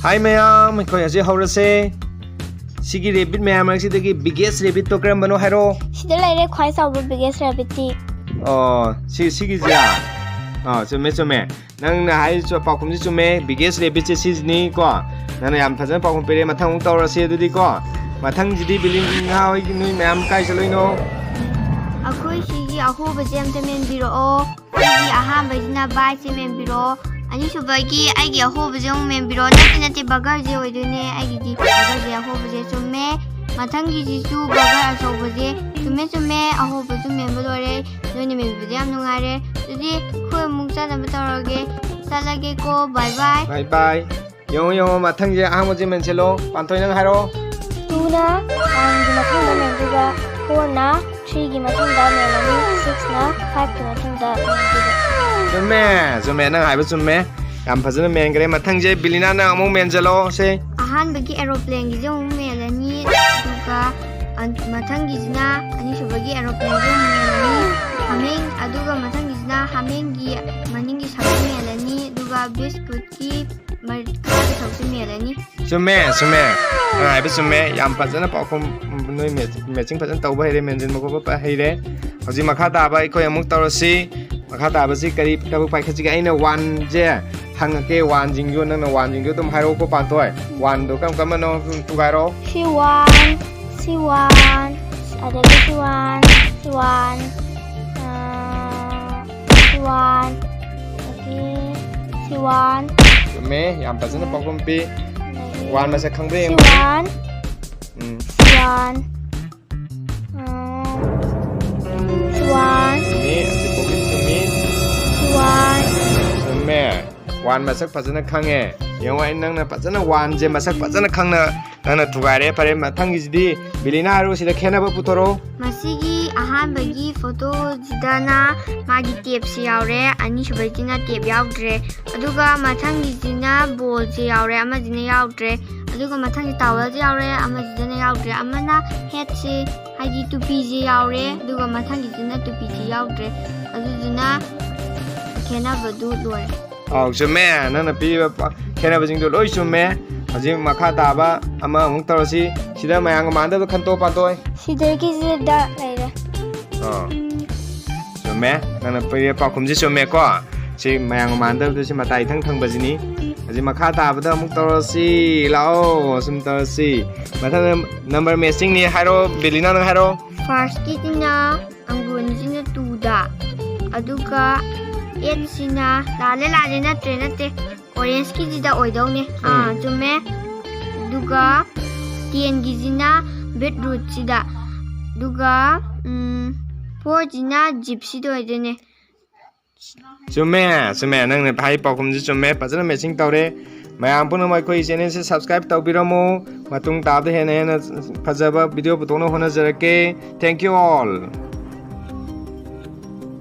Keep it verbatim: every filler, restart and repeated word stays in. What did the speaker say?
ꯍꯥꯏ ꯃꯌꯥꯝ, ꯑꯩꯈꯣꯏ ꯍꯧꯖꯤꯛ ꯍꯧꯔꯁꯦ꯫ ꯁꯤꯒꯤ ꯔꯦꯕꯤꯠ ꯃꯌꯥꯝ ꯃꯔꯛꯁꯤꯗꯒꯤ ꯕꯤꯒꯦꯁ ꯔꯦꯕꯤꯠꯇꯣ ꯀꯔꯝꯕꯅꯣ ꯍꯥꯏꯔꯣ꯫ ꯁꯤꯗ ꯂꯩꯔꯦ ꯈ꯭ꯋꯥꯏ ꯆꯥꯎꯕ ꯕꯤꯒꯦꯁ ꯔꯦꯕꯤꯠꯇꯤ꯫ ꯑꯣ, ꯁꯤ, ꯁꯤꯒꯤꯁꯦ? ꯑꯥ, ꯆꯨꯝꯃꯦ, ꯆꯨꯝꯃꯦ꯫ ꯅꯪꯅ ꯍꯥꯏꯔꯤꯁꯨ ꯄꯥꯎꯈꯨꯝꯁꯤ ꯆꯨꯝꯃꯦ꯫ ꯕꯤꯒꯦꯁ ꯔꯦꯕꯤꯠꯁꯦ ꯁꯤꯁꯤꯅꯤꯀꯣ꯫ ꯅꯪꯅ ꯌꯥꯝ ꯐꯖꯅ ꯄꯥꯎꯈꯨꯝ ꯄꯤꯔꯛꯑꯦ꯫ ꯃꯊꯪ ꯑꯃꯨꯛ ꯇꯧꯔꯁꯤ ꯑꯗꯨꯗꯤꯀꯣ꯫ ꯃꯊꯪꯁꯤꯗꯤ ꯕꯤꯂꯤꯅꯥ ꯍꯣꯏ ꯅꯣꯏ ꯃꯌꯥꯝ ꯀꯥꯏ ꯆꯠꯂꯨꯏꯅꯣ? ꯑꯩꯈꯣꯏ ꯁꯤꯒꯤ ꯑꯍꯣꯕꯁꯦ ꯑꯝꯇ ꯃꯦꯟꯕꯤꯔꯛꯑꯣ꯫ ꯑꯩꯒꯤ ꯑꯍꯥꯟꯕꯁꯤꯅ ꯕꯥꯏꯁꯦ ꯃꯦꯟꯕꯤꯔꯛꯑꯣ꯫ ꯑꯅꯤꯁꯨꯕꯒꯤ ꯑꯩꯒꯤ ꯑꯍꯣꯕꯁꯦ ꯑꯃꯨꯛ ꯃꯦꯟꯕꯤꯔꯛꯑꯣ꯫ ꯅꯠꯇꯦ, ꯅꯠꯇꯦ, ꯕꯔꯒꯔꯁꯦ ꯑꯣꯏꯗꯣꯏꯅꯦ꯫ ꯑꯩꯒꯤꯗꯤ ꯕꯔꯒꯔꯁꯦ ꯑꯍꯣꯕꯁꯦ ꯆꯨꯝꯃꯦ꯫ ꯃꯊꯪꯒꯤꯁꯤꯁꯨ ꯕꯔꯒꯔ ꯑꯆꯧꯕꯁꯦ꯫ ꯆꯨꯝꯃꯦ, ꯆꯨꯝꯃꯦ꯫ ꯑꯍꯣꯕꯁꯨ ꯃꯦꯟꯕ ꯂꯣꯏꯔꯦ꯫ ꯅꯣꯏꯅ ꯃꯦꯟꯕꯤꯕꯗ ꯌꯥꯝ ꯅꯨꯡꯉꯥꯏꯔꯦ꯫ ꯑꯗꯨꯗꯤ ꯑꯩꯈꯣꯏ ꯑꯃꯨꯛ ꯆꯠꯅꯕ ꯇꯧꯔꯒꯦ꯫ ꯆꯠꯂꯒꯦꯀꯣ꯫ ꯕꯥꯏ ꯕꯥꯏ꯫ ꯕꯥꯏ ꯕꯥꯏ꯫ ꯌꯦꯡꯉꯣ, ꯌꯦꯡꯉꯣ, ꯃꯊꯪꯁꯦ ꯑꯍꯥꯟꯕꯁꯦ ꯃꯦꯟꯁꯤꯜꯂꯣ꯫ ꯄꯥꯟꯊꯣꯏ, ꯅꯪ ꯍꯥꯏꯔꯛꯑꯣ꯫ ꯇꯨꯅ ꯋꯥꯟꯒꯤ ꯃꯊꯪꯗ ꯃꯦꯟꯗꯣꯏꯕ, ꯐꯣꯔꯅ ꯊ꯭ꯔꯤꯒꯤ ꯃꯊꯪꯗ ꯃꯦꯜꯂꯅꯤ, ꯁꯤꯛꯁꯅ ꯐꯥꯏꯚꯀꯤ ꯃꯊꯪꯗ ꯃꯦꯟꯗꯣꯏꯕ꯫ ꯆꯨꯝꯃꯦ, ꯆꯨꯝꯃꯦ, ꯅꯪ ꯍꯥꯏꯕ ꯆꯨꯝꯃꯦ꯫ ꯌꯥꯝ ꯐꯖꯅ ꯃꯦꯟꯈ꯭ꯔꯦ꯫ ꯃꯊꯪꯁꯦ ꯕꯤꯂꯤꯅꯥ, ꯅꯪ ꯑꯃꯨꯛ ꯃꯦꯟꯁꯤꯜꯂꯣ ꯁꯦ꯫ ꯑꯍꯥꯟꯕꯒꯤ ꯑꯦꯔꯣꯄ꯭ꯂꯦꯟꯒꯤꯁꯦ ꯑꯃꯨꯛ ꯃꯦꯜꯂꯅꯤ, ꯑꯗꯨꯒ ꯑꯟ-, ꯃꯊꯪꯒꯤꯁꯤꯅ ꯑꯅꯤꯁꯨꯕꯒꯤ ꯑꯦꯔꯣꯄ꯭ꯂꯦꯟꯁꯦ ꯑꯃꯨꯛ ꯃꯦꯜꯂꯅꯤ꯫ ꯍꯥꯃꯦꯡ, ꯑꯗꯨꯒ ꯃꯊꯪꯒꯤꯁꯤꯅ ꯍꯥꯃꯦꯡꯒꯤ ꯃꯅꯤꯡꯒꯤ ꯁꯔꯨꯛ ꯃꯦꯜꯂꯅꯤ, ꯑꯗꯨꯒ ꯕꯤꯁꯀꯨꯠꯀꯤ ꯃꯔ-, ꯃꯈꯥꯒꯤ ꯁꯔꯨꯛꯁꯦ ꯃꯦꯜꯂꯅꯤ꯫ ꯆꯨꯝꯃꯦ, ꯆꯨꯝꯃꯦ꯫ ꯅꯪ ꯍꯥꯏꯕ ꯆꯨꯝꯃꯦ꯫ ꯌꯥꯝ ꯐꯖꯅ ꯄꯥꯎꯈꯨꯝ, ꯅꯣꯏ ꯃꯦꯠ-, ꯃꯦꯠꯆꯤꯡ ꯐꯖꯅ ꯇꯧꯕ ꯍꯩꯔꯦ, ꯃꯦꯟꯁꯤꯟꯕ ꯈꯣꯠꯄ ꯍꯩꯔꯦ꯫ ꯍꯧꯖꯤꯛ ꯃꯈꯥ ꯇꯥꯕ ꯑꯩꯈꯣꯏ ꯑꯃꯨꯛ ꯇꯧꯔꯁꯤ꯫ ꯃꯈꯥ ꯇꯥꯕꯁꯤ ꯀꯔꯤ ꯊꯕꯛ ꯄꯥꯏꯈꯠꯁꯤꯒꯦ? ꯑꯩꯅ ꯋꯥꯟꯁꯦ ꯍꯪꯉꯛꯀꯦ, ꯋꯥꯟꯁꯤꯡꯗꯣ ꯅꯪꯅ ꯋꯥꯟꯁꯤꯡꯗꯣ ꯑꯗꯨꯝ ꯍꯥꯏꯔꯛꯑꯣꯀꯣ, ꯄꯥꯟꯊꯣꯏ꯫ ꯋꯥꯟꯗꯣ ꯀꯔꯝ ꯀꯔꯝꯕꯅꯣ? ꯑꯗꯨꯝ ꯊꯨꯒꯥꯏꯔꯛꯑꯣ꯫ ꯁꯤ ꯋꯥꯟ, ꯁꯤ ꯋꯥꯟ, ꯑꯗꯒꯤ ꯁꯤ ꯋꯥꯟ, ꯁꯤ ꯋꯥꯟ, ꯑꯥ, ꯁꯤ ꯋꯥꯟ, ꯑꯗꯒꯤ ꯁꯤ ꯋꯥꯟ꯫ ꯆꯨꯝꯃꯦ, ꯌꯥꯝ ꯐꯖꯅ ꯄꯥꯎꯈꯨꯝ ꯄꯤ꯫ ꯑꯗꯒꯤ ꯋꯥꯟ ꯃꯁꯛ ꯈꯪꯕ꯭ꯔꯥ ꯁꯤ ꯌꯦꯡꯉꯨ꯫ ꯋꯥꯟ, ꯎꯝ꯫ ꯁꯤ ꯋꯥꯟ, ꯑꯥ, ꯁꯤ ꯋꯥꯟ꯫ ꯆꯨꯝꯃꯤ, ꯑꯁꯤ ꯄꯣꯛꯀꯤ ꯆꯨꯝꯃꯤ꯫ ꯁꯤ ꯋꯥꯟ꯫ ꯆꯨꯝꯃꯦ꯫ ꯋꯥꯟ ꯃꯁꯛ ꯐꯖꯅ ꯈꯪꯉꯦ꯫ ꯌꯦꯡꯉꯣ, ꯑꯩ ꯅꯪꯅ ꯐꯖꯅ ꯋꯥꯟꯁꯦ ꯃꯁꯛ ꯐꯖꯅ ꯈꯪꯅ ꯅꯪꯅ ꯊꯨꯒꯥꯏꯔꯦ꯫ ꯐꯔꯦ, ꯃꯊꯪꯒꯤꯁꯤꯗꯤ ꯕꯤꯂꯤꯅꯥ ꯍꯥꯏꯔꯣ, ꯁꯤꯗ ꯈꯦꯠꯅꯕ ꯄꯨꯊꯣꯔꯛꯑꯣ꯫ ꯃꯁꯤꯒꯤ ꯑꯍꯥꯟꯕꯒꯤ ꯐꯣꯇꯣꯁꯤꯗꯅ ꯃꯥꯒꯤ ꯇꯦꯞꯁꯤ ꯌꯥꯎꯔꯦ, ꯑꯅꯤꯁꯨꯕꯩꯁꯤꯅ ꯇꯦꯞ ꯌꯥꯎꯗ꯭ꯔꯦ꯫ ꯑꯗꯨꯒ ꯃꯊꯪꯒꯤꯁꯤꯅ ꯕꯣꯜꯁꯤ ꯌꯥꯎꯔꯦ, ꯑꯃꯁꯤꯅ ꯌꯥꯎꯗ꯭ꯔꯦ꯫ ꯑꯗꯨꯒ ꯃꯊꯪꯒꯤ ꯇꯥꯋꯦꯜꯁꯤ ꯌꯥꯎꯔꯦ, ꯑꯃꯁꯤꯗꯅ ꯌꯥꯎꯗ꯭ꯔꯦ꯫ ꯑꯃꯅ ꯍꯦꯠꯁꯤ, ꯍꯥꯏꯗꯤ ꯇꯨꯄꯤꯁꯤ ꯌꯥꯎꯔꯦ, ꯑꯗꯨꯒ ꯃꯊꯪꯒꯤꯁꯤꯅ ꯇꯨꯄꯤꯁꯤ ꯌꯥꯎꯗ꯭ꯔꯦ꯫ ꯑꯗꯨꯗꯨꯅ ꯈꯦꯠꯅꯕꯗꯨ ꯂꯣꯏꯔꯦ꯫ ꯑꯧ, ꯆꯨꯝꯃꯦ꯫ ꯅꯪꯅ ꯄꯤꯔꯤꯕ ꯄ-, ꯈꯦꯠꯅꯕꯁꯤꯡꯗꯣ ꯂꯣꯏ ꯆꯨꯝꯃꯦ꯫ ꯍꯧꯖꯤꯛ ꯃꯈꯥ ꯇꯥꯕ ꯑꯃ ꯑꯃꯨꯛ ꯇꯧꯔꯁꯤ꯫ ꯁꯤꯗ ꯃꯌꯥꯝꯒ ꯃꯥꯟꯅꯗꯕ ꯈꯟꯇꯣꯛ ꯄꯥꯟꯇꯣꯛ꯫ ꯁꯤꯗꯒꯤꯁꯤꯗ ꯂꯩꯔꯦ꯫ ꯑꯥ꯫ ꯆꯨꯝꯃꯦ꯫ ꯅꯪꯅ ꯄꯤꯔꯤꯕ ꯄꯥꯎꯈꯨꯝꯁꯤ ꯆꯨꯝꯃꯦꯀꯣ꯫ ꯁꯤ ꯃꯌꯥꯝꯒ ꯃꯥꯟꯅꯗꯕꯗꯣ ꯁꯤ ꯃꯇꯥꯏ ꯏꯊꯪ ꯊꯪꯕꯁꯤꯅꯤ꯫ ꯍꯧꯖꯤꯛ ꯃꯈꯥ ꯇꯥꯕꯗ ꯑꯃꯨꯛ ꯇꯧꯔꯁꯤ꯫ ꯂꯥꯛꯑꯣ, ꯁꯨꯝ ꯇꯧꯔꯁꯤ꯫ ꯃꯊꯪꯗ number matchingꯅꯤ꯫ ꯍꯥꯏꯔꯣ, ꯕꯦꯂꯤꯅꯥ, ꯅꯪ ꯍꯥꯏꯔꯣ꯫ Firstꯀꯤꯁꯤꯅ ꯑꯪꯒꯨꯔꯁꯤꯅ twoꯗ, ꯑꯗꯨꯒ eightꯁꯤꯅ, ꯂꯥꯜꯂꯦ, ꯂꯥꯜꯂꯦ, ꯅꯠꯇ꯭ꯔꯦ, ꯅꯠꯇꯦ, orangeꯀꯤꯁꯤꯗ ꯑꯣꯏꯗꯧꯅꯦ꯫ ꯑꯥ, ꯎꯝ꯫ ꯆꯨꯝꯃꯦ꯫ ꯑꯗꯨꯒ tenꯒꯤꯁꯤꯅ beetrootꯁꯤꯗ, ꯑꯗꯨꯒ, ꯎꯝ, fourꯁꯤꯅ gypsyꯗ ꯑꯣꯏꯗꯣꯏꯅꯦ꯫ ꯆꯨꯝꯃꯦ, ꯆꯨꯝꯃꯦ, ꯅꯪꯅ ꯍꯥꯏ ꯄꯥꯎꯈꯨꯝꯁꯨ ꯆꯨꯝꯃꯦ, ꯐꯖꯅ matching ꯇꯧꯔꯦ꯫ ꯃꯌꯥꯝ ꯄꯨꯝꯅꯃꯛ ꯑꯩꯈꯣꯏ channelꯁꯦ subscribe ꯇꯧꯕꯤꯔꯝꯃꯨ꯫ ꯃꯇꯨꯡ ꯇꯥꯕꯗ ꯍꯦꯟꯅ ꯍꯦꯟꯅ ꯐꯖꯕ video ꯄꯨꯊꯣꯛꯅꯕ ꯍꯣꯠꯅꯖꯔꯛꯀꯦ꯫ Thank you all꯫